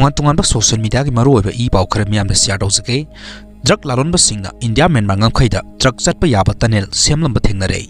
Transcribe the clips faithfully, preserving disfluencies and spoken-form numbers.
ꯇꯣꯉꯥꯟ ꯇꯣꯉꯥꯟꯕ social mediaꯒꯤ ꯃꯔꯨꯑꯣꯏꯕ ꯏ ꯄꯥꯎ ꯈꯔ ꯃꯤꯌꯥꯝꯗ share ꯇꯧꯖꯒꯦ꯫ Drug ꯂꯥꯂꯣꯟꯕꯁꯤꯡꯅ ꯏꯟꯗꯤꯌꯥ ꯃ꯭ꯌꯥꯟꯃꯥꯔ ꯉꯝꯈꯩꯗ drug ꯆꯠꯄ ꯌꯥꯕ tunnel ꯁꯦꯝꯂꯝꯕ ꯊꯦꯡꯅꯔꯦ꯫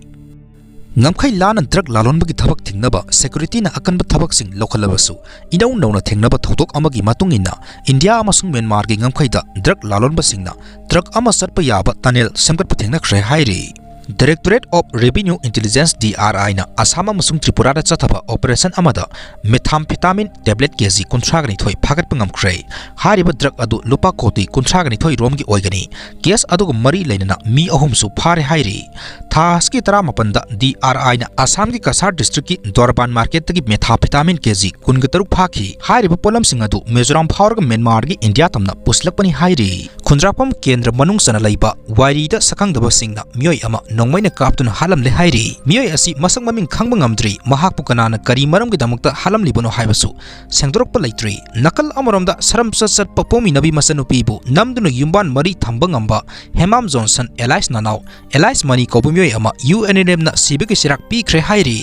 ꯉꯝꯈꯩ ꯂꯥꯟꯅ drug ꯂꯥꯂꯣꯟꯕꯒꯤ ꯊꯕꯛ ꯊꯤꯡꯅꯕ securityꯅ ꯑꯀꯟꯕ ꯊꯕꯛꯁꯤꯡ ꯂꯧꯈꯠꯂꯕꯁꯨ, ꯏꯅꯧ ꯅꯧꯅ ꯊꯦꯡꯅꯕ ꯊꯧꯗꯣꯛ ꯑꯃꯒꯤ ꯃꯇꯨꯡ ꯏꯟꯅ ꯏꯟꯗꯤꯌꯥ ꯑꯃꯁꯨꯡ ꯃ꯭ꯌꯥꯟꯃꯥꯔꯒꯤ ꯉꯝꯈꯩꯗ drug ꯂꯥꯂꯣꯟꯕꯁꯤꯡꯅ truck ꯑꯃ ꯆꯠꯄ ꯌꯥꯕ tunnel ꯁꯦꯝꯒꯠꯄ ꯊꯦꯡꯅꯈ꯭ꯔꯦ ꯍꯥꯏꯔꯤ꯫ Directorate of Revenue Intelligence, DRIꯅ Assam ꯑꯃꯁꯨꯡ ꯇ꯭ꯔꯤꯄꯨꯔꯥꯗ ꯆꯠꯊꯕ operation ꯑꯃꯗ methamphetamine tablet ꯀꯦꯖꯤ ꯀꯨꯟꯊ꯭ꯔꯥꯒ ꯅꯤꯊꯣꯏ ꯐꯥꯒꯠꯄ ꯉꯝꯈ꯭ꯔꯦ꯫ ꯍꯥꯏꯔꯤꯕ drug ꯑꯗꯨ ꯂꯨꯄꯥ ꯀꯣꯇꯤ ꯀꯨꯟꯊ꯭ꯔꯥꯒ ꯅꯤꯊꯣꯏ ꯔꯣꯝꯒꯤ ꯑꯣꯏꯒꯅꯤ꯫ Case ꯑꯗꯨꯒ ꯃꯔꯤ ꯂꯩꯅꯅ ꯃꯤ ꯑꯍꯨꯝꯁꯨ ꯐꯥꯔꯦ ꯍꯥꯏꯔꯤ꯫ ꯊꯥ ꯑꯁꯤꯒꯤ ꯇꯔꯥꯃꯥꯄꯟꯗ DRIꯅ ꯑꯁꯥꯝꯒꯤ ꯀꯁꯥꯔ districtꯀꯤ ꯗꯣꯔꯕꯥꯟ marketꯇꯒꯤ methamphetamine ꯀꯦꯖꯤ ꯀꯨꯟꯒ ꯇꯔꯨꯛ ꯐꯥꯈꯤ꯫ ꯍꯥꯏꯔꯤꯕ ꯄꯣꯠꯂꯝꯁꯤꯡ ꯑꯗꯨ ꯃꯤꯖꯣꯔꯥꯝ ꯐꯥꯎꯔꯒ ꯃ꯭ꯌꯥꯟꯃꯥꯔꯒꯤ ꯏꯟꯗꯤꯌꯥ ꯇꯝꯅ ꯄꯨꯁꯤꯜꯂꯛꯄꯅꯤ ꯍꯥꯏꯔꯤ꯫ ꯈꯨꯟꯗ꯭ꯔꯥꯛꯄꯝ ꯀꯦꯟꯗ꯭ꯔ ꯃꯅꯨꯡ ꯆꯟꯅ ꯂꯩꯕ ꯋꯥꯏꯔꯤꯗ ꯁꯛꯈꯪꯗꯕꯁꯤꯡꯅ ꯃꯤꯑꯣꯏ ꯑꯃ ꯅꯣꯡꯃꯩꯅ ꯀꯥꯞꯇꯨꯅ ꯍꯥꯠꯂꯝꯂꯦ ꯍꯥꯏꯔꯤ꯫ ꯃꯤꯑꯣꯏ ꯑꯁꯤ ꯃꯁꯛ ꯃꯃꯤꯡ ꯈꯪꯕ ꯉꯝꯗ꯭ꯔꯤ꯫ ꯃꯍꯥꯛꯄꯨ ꯀꯅꯥꯅ ꯀꯔꯤ ꯃꯔꯝꯒꯤꯗꯃꯛꯇ ꯍꯥꯠꯂꯝꯂꯤꯕꯅꯣ ꯍꯥꯏꯕꯁꯨ ꯁꯦꯡꯗꯣꯔꯛꯄ ꯂꯩꯇ꯭ꯔꯤ꯫ ꯅꯥꯀꯜ ꯑꯃꯔꯣꯝꯗ ꯁꯔꯝꯆꯠ ꯆꯠꯄ ꯄꯣꯛꯃꯤꯟꯅꯕꯤ ꯃꯆꯟꯅꯨꯄꯤꯕꯨ ꯅꯝꯗꯨꯅ ꯌꯨꯝꯕꯥꯟ ꯃꯔꯤ ꯊꯝꯕ ꯉꯝꯕ ꯍꯦꯃꯥꯝ ꯖꯣꯟꯁꯟ alias ꯅꯅꯥꯎ alias ꯃꯅꯤ ꯀꯧꯕ ꯃꯤꯑꯣꯏ ꯑꯃ UNLFꯅ ꯁꯤꯕꯒꯤ ꯆꯩꯔꯥꯛ ꯄꯤꯈ꯭ꯔꯦ ꯍꯥꯏꯔꯤ꯫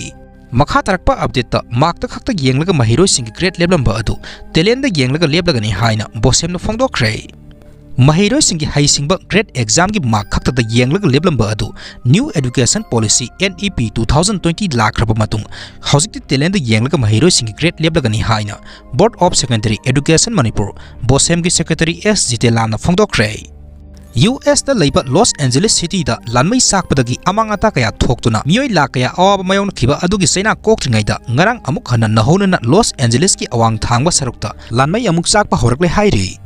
ꯃꯈꯥ ꯇꯥꯔꯛꯄ updateꯇ markꯇ ꯈꯛꯇ ꯌꯦꯡꯂꯒ ꯃꯍꯩꯔꯣꯏꯁꯤꯡꯒꯤ grade ꯂꯦꯞꯂꯝꯕ ꯑꯗꯨ talentꯗ ꯌꯦꯡꯂꯒ ꯂꯦꯞꯂꯒꯅꯤ ꯍꯥꯏꯅ BOSEMꯅ ꯐꯣꯡꯗꯣꯛꯈ꯭ꯔꯦ꯫ ꯃꯍꯩꯔꯣꯏꯁꯤꯡꯒꯤ ꯍꯩꯁꯤꯡꯕ grade examꯒꯤ mark ꯈꯛꯇꯗ ꯌꯦꯡꯂꯒ ꯂꯦꯞꯂꯝꯕ ꯑꯗꯨ New Education Policy, NEP, two thousand twenty ꯂꯥꯛꯈ꯭ꯔꯕ ꯃꯇꯨꯡ ꯍꯧꯖꯤꯛꯇꯤ talentꯗ ꯌꯦꯡꯂꯒ ꯃꯍꯩꯔꯣꯏꯁꯤꯡꯒꯤ grade ꯂꯦꯞꯂꯒꯅꯤ ꯍꯥꯏꯅ Board of Secondary Education Manipur, BOSEMꯒꯤ secretary S ꯖꯤꯇꯦꯂꯥꯅ ꯐꯣꯡꯗꯣꯛꯈ꯭ꯔꯦ꯫ USꯇ ꯂꯩꯕ ꯂꯣꯁ ꯑꯦꯟꯖꯦꯂꯤꯁ ꯁꯤꯇꯤꯗ ꯂꯥꯟꯃꯩ ꯆꯥꯛꯄꯗꯒꯤ ꯑꯃꯥꯡ ꯑꯇꯥ ꯀꯌꯥ ꯊꯣꯛꯇꯨꯅ ꯃꯤꯑꯣꯏ ꯂꯥꯈ ꯀꯌꯥ ꯑꯋꯥꯕ ꯃꯥꯌꯣꯛꯅꯈꯤꯕ ꯑꯗꯨꯒꯤ ꯆꯩꯅꯥ ꯀꯣꯛꯇ꯭ꯔꯤꯉꯩꯗ ꯉꯔꯥꯡ ꯑꯃꯨꯛ ꯍꯟꯅ ꯅꯧꯍꯧꯅꯅ ꯂꯣꯁ ꯑꯦꯟꯖꯦꯂꯤꯁꯀꯤ ꯑꯋꯥꯡ ꯊꯥꯡꯕ ꯁꯔꯨꯛꯇ ꯂꯥꯟꯃꯩ ꯑꯃꯨꯛ ꯆꯥꯛꯄ ꯍꯧꯔꯛꯂꯦ ꯍꯥꯏꯔꯤ꯫